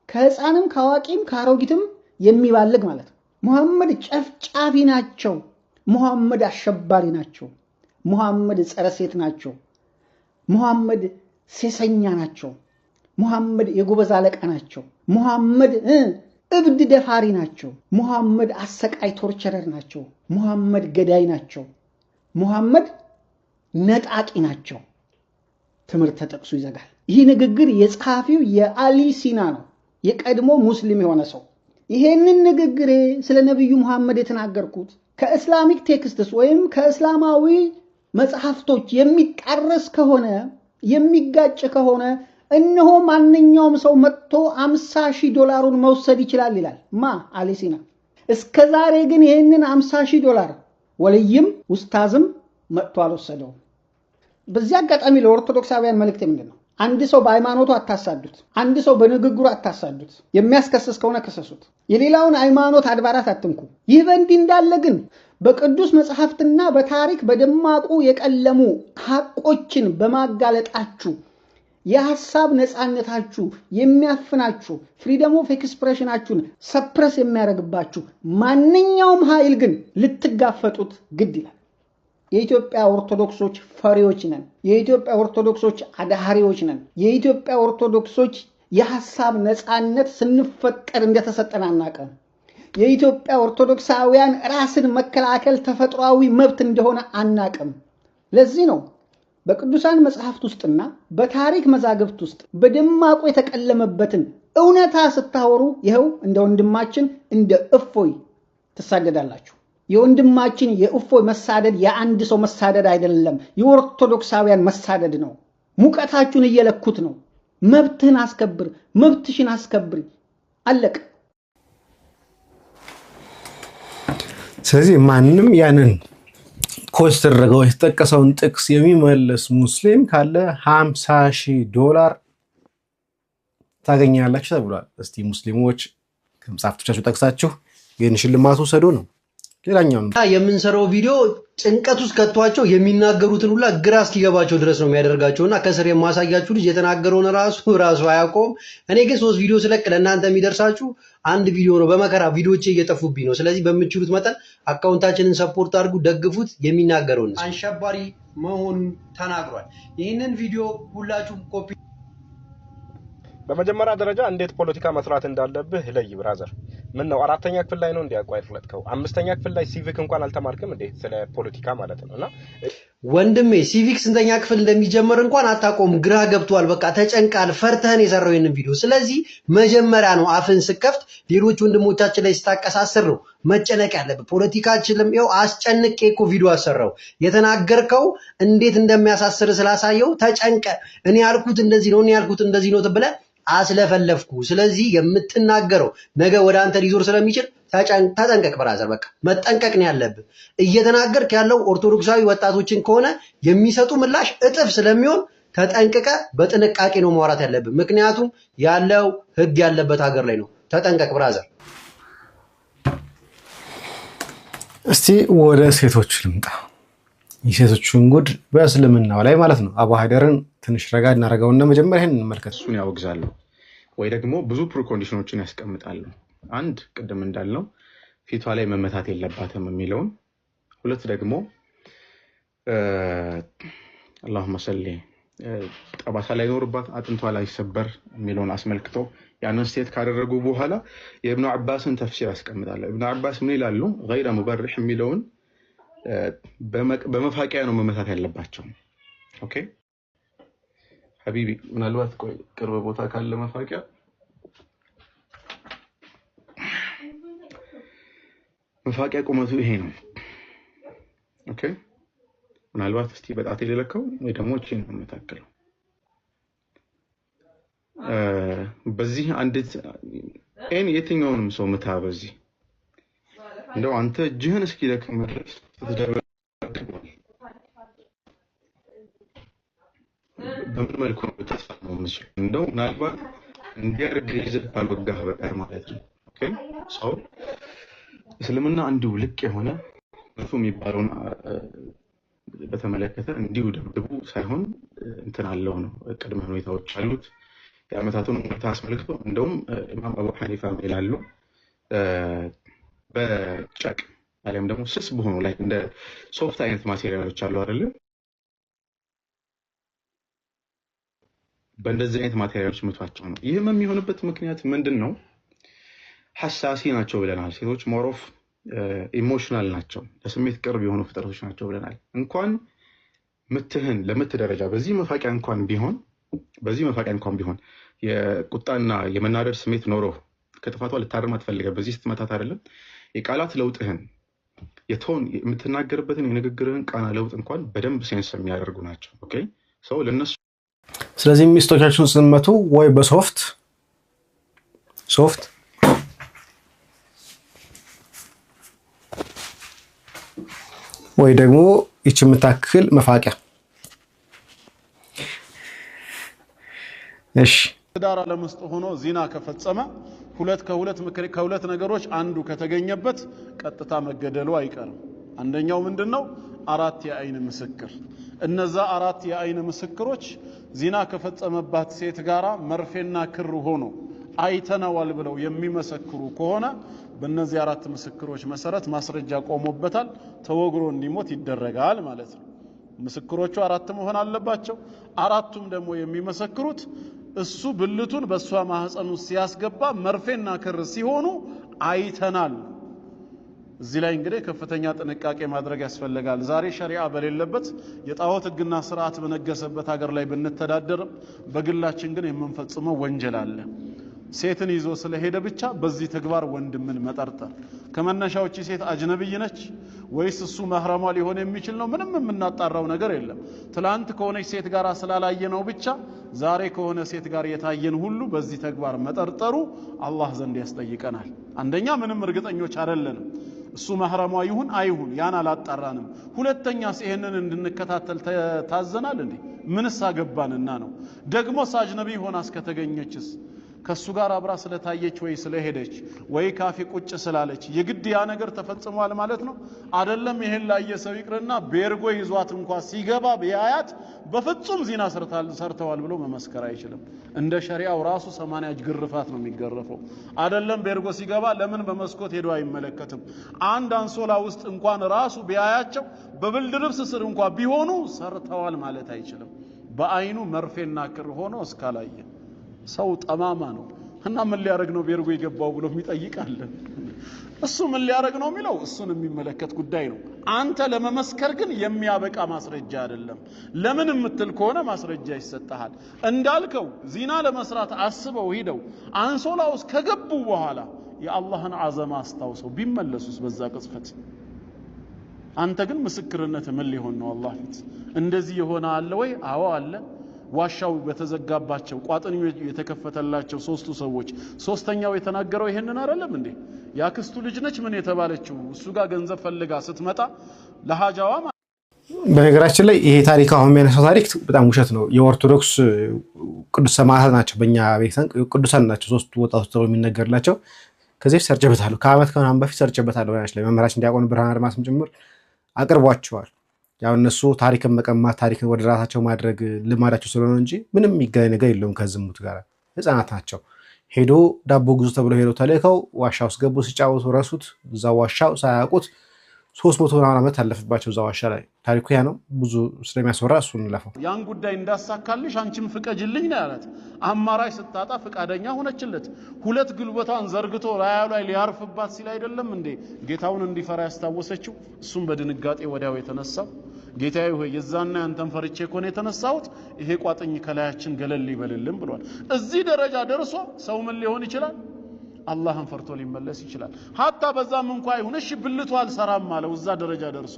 ከህፃንም ከአዋቂም ከአሮጊትም የሚባልግ ማለት ነው። ሙሐመድ ጨፍጫፊ ናቸው። ሙሐመድ አሸባሪ ናቸው። ሙሐመድ ጸረ ሴት ናቸው። ሙሐመድ ሴሰኛ ናቸው። ሙሐመድ የጎበዝ አለቃ ናቸው። ሙሐመድ እብድ ደፋሪ ናቸው። ሙሐመድ አሰቃይ torturer ናቸው። ሙሐመድ ገዳይ ናቸው። ሙሐመድ ነጣቂ ናቸው። ትምህርተ ጥቅሱ ይዘጋል። ይህ ንግግር የጸሐፊው የአሊ ሲና ነው፣ የቀድሞ ሙስሊም የሆነ ሰው። ይሄንን ንግግሬ ስለ ነቢዩ ሙሐመድ የተናገርኩት ከ Islamic texts ወይም ከእስላማዊ መጽሐፍቶች የሚጣረስ ከሆነ፣ የሚጋጭ ከሆነ፣ እነሆ ማንኛውም ሰው መጥቶ 50,000 ዶላሩን መውሰድ ይችላል ይላል። ማ? አሊ ሲና። እስከ ዛሬ ግን ይህንን 50,000 ዶላር ወልይም ኡስታዝም መጥቶ አልወሰደውም። በዚህ አጋጣሚ ለኦርቶዶክሳውያን መልእክት ምንድን ነው? አንድ ሰው በሃይማኖቱ አታሳዱት። አንድ ሰው በንግግሩ አታሳዱት። የሚያስከስስ ከሆነ ክሰሱት። የሌላውን ሃይማኖት አድባራት አትንኩ። ይህ በእንዲህ እንዳለ ግን በቅዱስ መጽሐፍትና በታሪክ በደማቁ የቀለሙ ሐቆችን በማጋለጣችሁ የሐሳብ ነፃነታችሁ የሚያፍናችሁ፣ freedom of expression ኣችሁን suppress የሚያደርግባችሁ ማንኛውም ኃይል ግን ልትጋፈጡት ግድ ይላል። የኢትዮጵያ ኦርቶዶክሶች ፈሪዎች ነን። የኢትዮጵያ ኦርቶዶክሶች አዳሃሪዎች ነን። የኢትዮጵያ ኦርቶዶክሶች የሐሳብ ነፃነት ስንፈጠር እንደተሰጠን አናውቅም። የኢትዮጵያ ኦርቶዶክሳውያን ራስን መከላከል ተፈጥሯዊ መብት እንደሆነ አናውቅም። ለዚህ ነው በቅዱሳን መጽሐፍት ውስጥና በታሪክ መዛግብት ውስጥ በደማቁ የተቀለመበትን እውነታ ስታወሩ ይኸው እንደ ወንድማችን እንደ እፎይ ትሳደዳላችሁ። የወንድማችን የእፎይ መሳደድ የአንድ ሰው መሳደድ አይደለም፣ የኦርቶዶክሳውያን መሳደድ ነው። ሙቀታችሁን እየለኩት ነው። መብትህን አስከብር፣ መብትሽን አስከብሪ። አለቅ። ስለዚህ ማንም ያንን quote ተደረገው የተጠቀሰውን ጥቅስ የሚመልስ ሙስሊም ካለ 50,000 ዶላር ታገኛላችሁ ተብሏል። እስቲ ሙስሊሞች ከመጽሐፍቶቻችሁ ጠቅሳችሁ ይህን ሽልማት ውሰዱ ነው። ሌላኛው የምንሰራው ቪዲዮ ጭንቀት ውስጥ ከቷቸው የሚናገሩትን ሁላ ግራ እስኪገባቸው ድረስ ነው የሚያደርጋቸውና ከስር የማሳያችሁ ልጅ የተናገረውን ራሱ ራሱ አያውቀውም። እኔ ግን 3 ቪዲዮ ስለቅ ለእናንተ የሚደርሳችሁ አንድ ቪዲዮ ነው። በመከራ ቪዲዮቼ እየጠፉብኝ ነው። ስለዚህ በምችሉት መጠን account ኣችንን support አድርጉ፣ ደግፉት። የሚናገረውን አሸባሪ መሆኑን ተናግሯል። ይህንን ቪዲዮ ሁላችሁም ኮፒ በመጀመሪያ ደረጃ እንዴት ፖለቲካ መስራት እንዳለብህ ለይ brother። ምን ነው አራተኛ ክፍል ላይ ነው እንዴ ያቋረጥከው? አምስተኛ ክፍል ላይ ሲቪክ እንኳን አልተማርክም እንዴ? ስለ ፖለቲካ ማለት ነው። እና ወንድሜ civics ስንተኛ ክፍል እንደሚጀመር እንኳን አታቆም። ግራ ገብቷል። በቃ ተጨንቃል። ፈርተህን የሰራው ይህንን ቪዲዮ። ስለዚህ መጀመሪያ ነው አፍን ስከፍት ሌሎች ወንድሞቻችን ላይ ስታቀሳስር ነው መጨነቅ ያለብህ። ፖለቲካችንም ይኸው አስጨንቄ እኮ ቪዲዮ አሰራው። የተናገርከው እንዴት እንደሚያሳስር ስላሳየው ተጨንቀ እኔ ያልኩት እንደዚህ ነው፣ እኔ ያልኩት እንደዚህ ነው ብለህ አስለፈለፍኩ። ስለዚህ የምትናገረው ነገ ወደ አንተ ሊዞር ስለሚችል ተጠንቀቅ brother። በቃ መጠንቀቅ ነው ያለብህ። እየተናገርክ ያለው ኦርቶዶክሳዊ ወጣቶችን ከሆነ የሚሰጡ ምላሽ እጥፍ ስለሚሆን ተጠንቅቀ በጥንቃቄ ነው ማውራት ያለብህ። ምክንያቱም ያለው ህግ ያለበት ሀገር ላይ ነው። ተጠንቀቅ brother። እስቲ ወደ ሴቶች ልምጣ። የሴቶቹን ጉድ በእስልምናው ላይ ማለት ነው። አቡ ሀይደርን ትንሽ ረጋ እናደርገውና መጀመሪያ ይህን እንመልከት። እሱን ያወግዛሉ ወይ ደግሞ ብዙ precondition ኦችን ያስቀምጣሉ። አንድ ቅድም እንዳልነው ፊቷ ላይ መመታት የለባትም የሚለውን፣ ሁለት ደግሞ اللهم صل ጠባሳ ላይኖርባት አጥንቷ ላይሰበር የሚለውን አስመልክቶ ያንን state ካደረጉ በኋላ የእብኑ አባስን ተፍሲር ያስቀምጣሉ። እብኑ አባስ ምን ይላሉ? غير مبرح የሚለውን በመፋቂያ ነው መመታት ያለባቸው። Okay حبيبي፣ ምናልባት ቆይ ቅርብ ቦታ ካለ መፋቂያ መፋቂያ ቁመቱ ይሄ ነው። Okay፣ ምናልባት እስቲ በጣቴ ልለካው ወይ ደግሞ እቺን ነው የምታክለው። በዚህ አንዲት ይሄን የትኛውንም ሰው ምታ። በዚህ እንደው አንተ እጅህን እስኪደክም ድረስ ስትደበድበው በምን መልኩ ነው ልታስፈጽመው የምትችለው? እንደው ምናልባት እንዲያርግ ይዘህ ካልወጋህ በቀር ማለት ነው። Okay፣ ሰው እስልምና እንዲሁ ልቅ የሆነ መቶ የሚባለውን በተመለከተ እንዲሁ ደብድቡ ሳይሆን እንትን አለው ነው፣ ቅድመ ሁኔታዎች አሉት። የዓመታቱን ሁኔታ አስመልክቶ እንደውም ኢማም አቡ ሐኒፋ ይላሉ በጨርቅ አሊያም ደግሞ ስስ በሆኑ ላይ እንደ soft አይነት material ኦች አሉ አይደለ? በእንደዚህ አይነት material ኦች ምቷቸው ነው። ይህም የሚሆንበት ምክንያት ምንድን ነው? ሐሳሲ ናቸው ብለናል። ሴቶች more of emotional ናቸው፣ ለስሜት ቅርብ የሆኑ ፍጥረቶች ናቸው ብለናል። እንኳን ምትህን ለምት ደረጃ በዚህ መፋቂያ እንኳን ቢሆን በዚህ መፋቂያ እንኳን ቢሆን የቁጣና የመናደድ ስሜት ኖሮ ከጥፋቷ ልታርማት ፈልገህ በዚህ ስትመታት አይደለም የቃላት ለውጥህን የ tone የምትናገርበትን የንግግርህን ቃና ለውጥ እንኳን በደንብ sense የሚያደርጉ ናቸው። Okay፣ ሰው ለእነሱ ስለዚህ ሚስቶቻችሁን ስትመቱ ወይ በ soft soft ወይ ደግሞ ይች የምታክል መፋቂያ። እሺ፣ ትዳር ዓለም ውስጥ ሆኖ ዚና ከፈጸመ ሁለት ነገሮች አንዱ ከተገኘበት ቀጥታ መገደሉ አይቀርም። አንደኛው ምንድን ነው? አራት የአይን ምስክር። እነዛ አራት የአይን ምስክሮች ዚና ከፈጸመባት ሴት ጋራ መርፌና ክር ሆኖ አይተነዋል ብለው የሚመሰክሩ ከሆነ በእነዚህ አራት ምስክሮች መሰረት ማስረጃ ቆሞበታል፣ ተወግሮ እንዲሞት ይደረጋል ማለት ነው። ምስክሮቹ አራት መሆን አለባቸው። አራቱም ደግሞ የሚመሰክሩት እሱ ብልቱን በእሷ ማህፀን ውስጥ ሲያስገባ መርፌና ክር ሲሆኑ አይተናል። እዚህ ላይ እንግዲህ ከፍተኛ ጥንቃቄ ማድረግ ያስፈልጋል። ዛሬ ሸሪዓ በሌለበት የጣዖት ሕግና ስርዓት በነገሰበት ሀገር ላይ ብንተዳደርም በግላችን ግን የምንፈጽመው ወንጀል አለ። ሴትን ይዞ ስለሄደ ብቻ በዚህ ተግባር ወንድምን መጠርጠር ከመነሻው እቺ ሴት አጅነብይ ነች ወይስ እሱ መህረሟ ሊሆን የሚችል ነው? ምንም የምናጣራው ነገር የለም። ትላንት ከሆነች ሴት ጋር ስላላየነው ብቻ ዛሬ ከሆነ ሴት ጋር የታየን ሁሉ በዚህ ተግባር መጠርጠሩ አላህ ዘንድ ያስጠይቀናል። አንደኛ ምንም እርግጠኞች አይደለንም። እሱ መህረሟ ይሁን አይሁን ያን አላጣራንም። ሁለተኛስ ይሄንን እንድንከታተል ታዘናል እንዴ? ምንስ አገባንና ነው? ደግሞስ አጅነቢ ሆና እስከተገኘችስ ከሱ ጋር አብራ ስለታየች ወይ ስለሄደች ወይ ካፌ ቁጭ ስላለች የግድ ያ ነገር ተፈጽሟል ማለት ነው? አደለም። ይሄን ላየ ሰው ይቅርና ቤርጎ ይዟት እንኳ ሲገባ ቢያያት በፍጹም ዚና ሰርተዋል ብሎ መመስከር አይችልም። እንደ ሸሪዓው ራሱ 80 ግርፋት ነው የሚገረፈው። አደለም ቤርጎ ሲገባ ለምን በመስኮት ሄዶ አይመለከትም? አንድ አንሶላ ውስጥ እንኳን ራሱ ቢያያቸው በብርድ ልብስ ስር እንኳ ቢሆኑ ሰርተዋል ማለት አይችልም። በአይኑ መርፌና ክር ሆኖ እስካላየ ሰው ጠማማ ነው እና ምን ሊያደርግ ነው ቤርጎ የገባው ብሎ የሚጠይቅ አለ። እሱ ምን ሊያደርግ ነው የሚለው እሱን የሚመለከት ጉዳይ ነው። አንተ ለመመስከር ግን የሚያበቃ ማስረጃ አይደለም። ለምን የምትል ከሆነ ማስረጃ ይሰጥሃል። እንዳልከው ዚና ለመስራት አስበው ሂደው አንሶላ ውስጥ ከገቡ በኋላ የአላህን አዘማ አስታውሰው ቢመለሱስ በዛ ቅጽበት አንተ ግን ምስክርነት ምን ሊሆን ነው አላህ ፊት? እንደዚህ የሆነ አለ ወይ? አዎ አለ። ዋሻው በተዘጋባቸው ቋጥኙ የተከፈተላቸው ሶስቱ ሰዎች ሶስተኛው የተናገረው ይሄንን አይደለም እንዴ? ያክስቱ ልጅ ነች ምን የተባለችው እሱ ጋር ገንዘብ ፈልጋ ስትመጣ ለሃጃዋ በነገራችን ላይ ይሄ ታሪክ አሁን የሚያነሳው ታሪክ በጣም ውሸት ነው። የኦርቶዶክስ ቅዱስ ሰማዕታት ናቸው፣ በእኛ ቤተክርስቲያን ቅዱሳን ናቸው ሶስቱ ወጣቶች ተብሎ የሚነገርላቸው። ከዚህ በፊት ሰርቼበታለሁ፣ ከዓመት ከምናምን በፊት ሰርቼበታለሁ። በነገራችን ላይ መምህራችን ዲያቆን ብርሃነ አድማስም ጭምር አቅርቧቸዋል። ያው እነሱ ታሪክን መቀማት ታሪክን ወደ ራሳቸው ማድረግ ልማዳቸው ስለሆነ እንጂ ምንም የሚገናኝ ነገር የለውም ከዝሙት ጋር። ህፃናት ናቸው። ሄዶ ዳቦ ግዙ ተብሎ ሄዶ ተልከው ዋሻ ውስጥ ገቡ። ሲጫወቱ ረሱት። እዛ ዋሻው ሳያውቁት 300 ምናምን ዓመት አለፈባቸው እዛ ዋሻ ላይ። ታሪኩ ያ ነው። ብዙ ስለሚያስወራ እሱን እንለፈው። ያን ጉዳይ እንዳሳካልሽ አንቺም ፍቀጅልኝ ነው ያላት። አማራጭ ስታጣ ፍቃደኛ ሆነችለት። ሁለት ጉልበቷን ዘርግቶ ላዩ ላይ ሊያርፍባት ሲል አይደለም እንዴ ጌታውን እንዲፈራ ያስታወሰችው? እሱም በድንጋጤ ወዲያው የተነሳው ጌታዬ ሆይ የዛና ያንተን ፈርቼ እኮ ነው የተነሳሁት፣ ይሄ ቋጥኝ ከላያችን ገለል ይበልልን ብሏል። እዚህ ደረጃ ደርሶ ሰው ምን ሊሆን ይችላል? አላህን ፈርቶ ሊመለስ ይችላል። ሀታ በዛም እንኳ ይሁን እሺ ብልቱ አልሰራም አለው፣ እዛ ደረጃ ደርሶ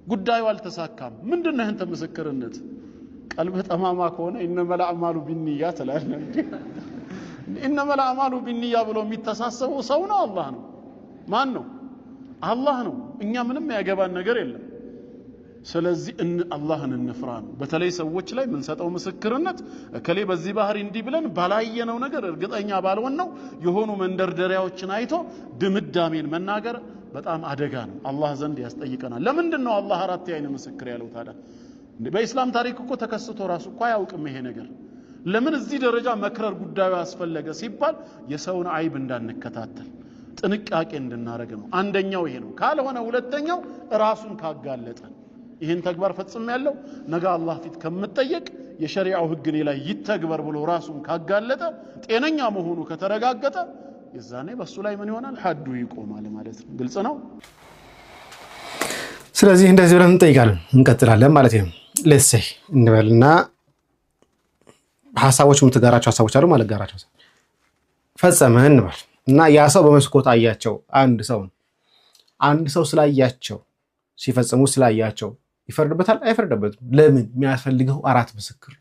ጉዳዩ አልተሳካም። ምንድን ነው ያንተ ምስክርነት? ቀልብህ ጠማማ ከሆነ إنما الأعمال بالنية ትላለህ እንጂ إنما الأعمال بالنية ብሎ የሚተሳሰበው ሰው ነው አላህ ነው? ማን ነው? አላህ ነው። እኛ ምንም ያገባን ነገር የለም። ስለዚህ አላህን እንፍራ ነው። በተለይ ሰዎች ላይ የምንሰጠው ምስክርነት እከሌ በዚህ ባህሪ እንዲህ ብለን ባላየነው ነገር እርግጠኛ ባልሆን ነው የሆኑ መንደርደሪያዎችን አይቶ ድምዳሜን መናገር በጣም አደጋ ነው። አላህ ዘንድ ያስጠይቀናል። ለምንድን ነው አላህ አራት የዓይን ምስክር ያለው ታዲያ? በኢስላም ታሪክ እኮ ተከስቶ ራሱ እኮ አያውቅም ይሄ ነገር። ለምን እዚህ ደረጃ መክረር ጉዳዩ ያስፈለገ ሲባል የሰውን አይብ እንዳንከታተል ጥንቃቄ እንድናደርግ ነው። አንደኛው ይሄ ነው። ካልሆነ ሁለተኛው ራሱን ካጋለጠ፣ ይህን ተግባር ፈጽም ያለው ነገ አላህ ፊት ከምጠየቅ የሸሪዓው ህግ እኔ ላይ ይተግበር ብሎ ራሱን ካጋለጠ፣ ጤነኛ መሆኑ ከተረጋገጠ የዛኔ በሱ ላይ ምን ይሆናል? ሐዱ ይቆማል ማለት ነው። ግልጽ ነው። ስለዚህ እንደዚህ ብለን እንጠይቃለን፣ እንቀጥላለን ማለት ነው። Let's say እንበልና ሀሳቦች የምትጋራቸው ሀሳቦች አሉ፣ ማልጋራቸው ፈጸመ እንበል እና ያ ሰው በመስኮት አያቸው። አንድ ሰው ስላያቸው፣ ሲፈጽሙ ስላያቸው ይፈርድበታል? አይፈርድበትም። ለምን? የሚያስፈልገው አራት ምስክር።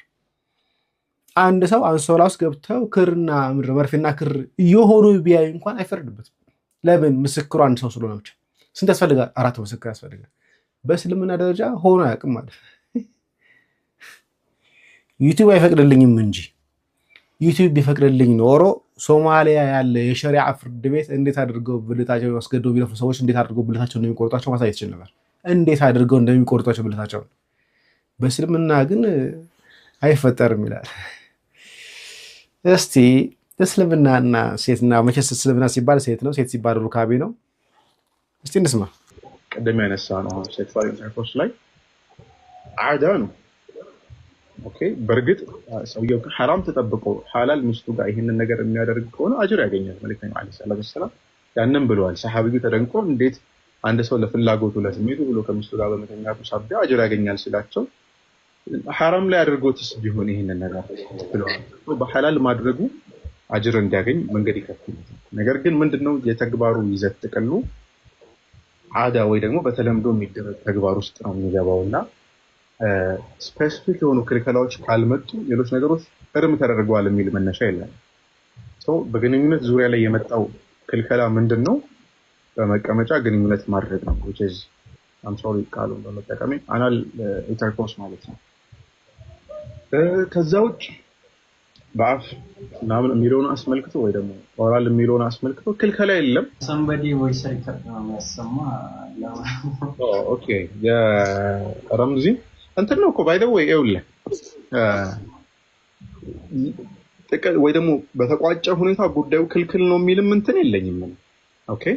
አንድ ሰው አንሶላ ውስጥ ገብተው ክርና ምድር መርፌና ክር እየሆኑ ቢያይ እንኳን አይፈርድበትም። ለምን? ምስክሩ አንድ ሰው ስለሆነ ብቻ። ስንት ያስፈልጋል? አራት ምስክር ያስፈልጋል። በእስልምና ደረጃ ሆኖ አያውቅም ማለት ዩቲዩብ አይፈቅድልኝም እንጂ ዩቲዩብ ቢፈቅድልኝ ኖሮ ሶማሊያ ያለ የሸሪዓ ፍርድ ቤት እንዴት አድርገው ብልታቸው አስገድደው የሚደፍሩ ሰዎች እንዴት አድርገው ብልታቸው እንደሚቆርጧቸው ማሳየት ይችል ነበር። እንዴት አድርገው እንደሚቆርጧቸው ብልታቸውን። በእስልምና ግን አይፈጠርም ይላል። እስቲ እስልምናና ሴትና፣ መቼስ እስልምና ሲባል ሴት ነው፣ ሴት ሲባል ሩካቤ ነው። እስቲ እንስማ። ቅድም ያነሳ ነው sexual intercourse ላይ ዓዳ ነው። Okay፣ በእርግጥ ሰውየው ከሐራም ተጠብቆ ሐላል ሚስቱ ጋር ይህንን ነገር የሚያደርግ ከሆነ አጅር ያገኛል። መልክተኛው ዓለይሂ ሰላቱ ወሰላም ያንን ብለዋል። ሰሓቢዩ ተደንቆ እንዴት አንድ ሰው ለፍላጎቱ ለስሜቱ ብሎ ከሚስቱ ጋር በመተኛቱ ሳቢያ አጅር ያገኛል ሲላቸው ሐራም ላይ አድርጎትስ ቢሆን ይህንን ነገር ብለዋል። በሐላል ማድረጉ አጅር እንዲያገኝ መንገድ ይከፍትለታል። ነገር ግን ምንድነው የተግባሩ ይዘት? ጥቅሉ ዓዳ ወይ ደግሞ በተለምዶ የሚደረግ ተግባር ውስጥ ነው የሚገባው እና specific የሆኑ ክልከላዎች ካልመጡ ሌሎች ነገሮች እርም ተደርገዋል የሚል መነሻ የለም። በግንኙነት ዙሪያ ላይ የመጣው ክልከላ ምንድን ነው? በመቀመጫ ግንኙነት ማድረግ ነው። I'm sorry ቃሉን በመጠቀሜ፣ anal intercourse ማለት ነው። ከዛ ውጭ በአፍ ምናምን የሚለውን አስመልክቶ ወይ ደግሞ oral የሚለውን አስመልክቶ ክልከላ የለም። Somebody voice record ነው የሚያሰማ። Okay፣ የረምዚ እንትን ነው እኮ by the way። ይኸውልህ፣ ወይ ደግሞ በተቋጨ ሁኔታ ጉዳዩ ክልክል ነው የሚልም እንትን የለኝም። Okay፣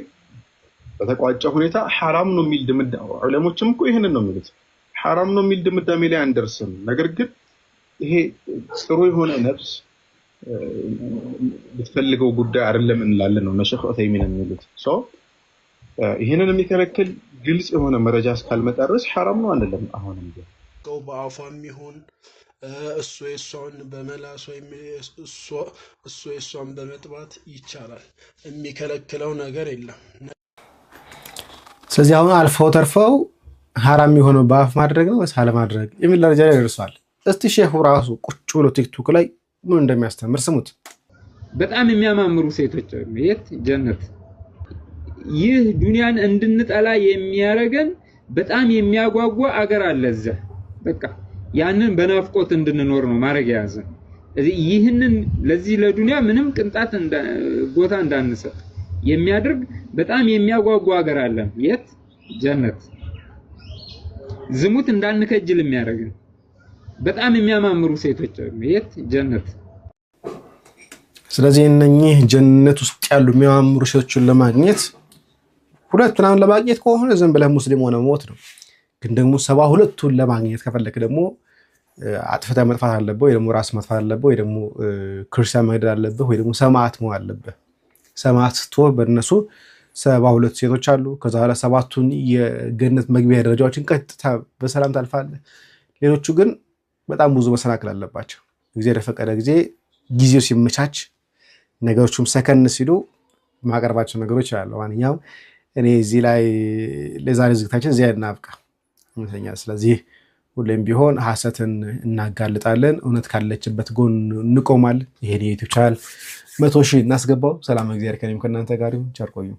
በተቋጨ ሁኔታ ሐራም ነው የሚል ድምዳሜ፣ ዑለሞችም እኮ ይህንን ነው የሚሉት። ሐራም ነው የሚል ድምዳሜ ላይ አንደርስም። ነገር ግን ይሄ ጥሩ የሆነ ነፍስ ብትፈልገው ጉዳይ አይደለም እንላለን ነው እነ ሼኽ ዑተይሚን የሚሉት። ይህንን የሚከለክል ግልጽ የሆነ መረጃ እስካልመጣ ድረስ ሐራም ነው አንልም። አሁንም ቢሆን በአፏም ይሁን እሱ የእሷን በመላስ ወይም እሱ የእሷን በመጥባት ይቻላል። የሚከለክለው ነገር የለም። ስለዚህ አሁን አልፈው ተርፈው ሀራም የሆነው በአፍ ማድረግ ነው ወይስ አለማድረግ የሚል ደረጃ ላይ ደርሷል። እስቲ ሼሁ ራሱ ቁጭ ብሎ ቲክቶክ ላይ ምን እንደሚያስተምር ስሙት። በጣም የሚያማምሩ ሴቶች አሉ። የት? ጀነት። ይህ ዱንያን እንድንጠላ የሚያደርገን በጣም የሚያጓጓ አገር አለ እዛ። በቃ ያንን በናፍቆት እንድንኖር ነው ማድረግ የያዘን። ይህንን ለዚህ ለዱንያ ምንም ቅንጣት ቦታ እንዳንሰጥ የሚያደርግ በጣም የሚያጓጓ አገር አለን። የት? ጀነት። ዝሙት እንዳንከጅል የሚያደርገን በጣም የሚያማምሩ ሴቶች አሉ። የት? ጀነት። ስለዚህ እነኚህ ጀነት ውስጥ ያሉ የሚያማምሩ ሴቶችን ለማግኘት፣ ሁለት ምናምን ለማግኘት ከሆነ ዝም ብለህ ሙስሊም ሆነ ሞት ነው። ግን ደግሞ 72ቱን ለማግኘት ከፈለክ ደግሞ አጥፍተህ መጥፋት አለብህ፣ ወይ ደግሞ ራስ ማጥፋት አለብህ፣ ወይ ደግሞ ክርስቲያን መግደል አለብህ፣ ወይ ደግሞ ሰማዕት መሆን አለብህ። ሰማዕት ስትሆን በእነሱ 72 ሴቶች አሉ። ከዛ በኋላ ሰባቱን የገነት መግቢያ ደረጃዎችን ቀጥታ በሰላም ታልፋለህ። ሌሎቹ ግን በጣም ብዙ መሰናክል አለባቸው። ጊዜ የፈቀደ ጊዜ፣ ጊዜው ሲመቻች፣ ነገሮቹም ሰከን ሲሉ የማቀርባቸው ነገሮች አሉ። ማንኛውም እኔ እዚህ ላይ ለዛሬ ዝግጅታችን እዚህ ላይ እናብቃ ይመስለኛል። ስለዚህ ሁሌም ቢሆን ሐሰትን እናጋልጣለን፣ እውነት ካለችበት ጎን እንቆማለን። ይሄን የ YouTube channel 100,000 እናስገባው። ሰላም፣ እግዚአብሔር ከእኔም ከእናንተ ጋር ይሁን። ቸር ቆዩ።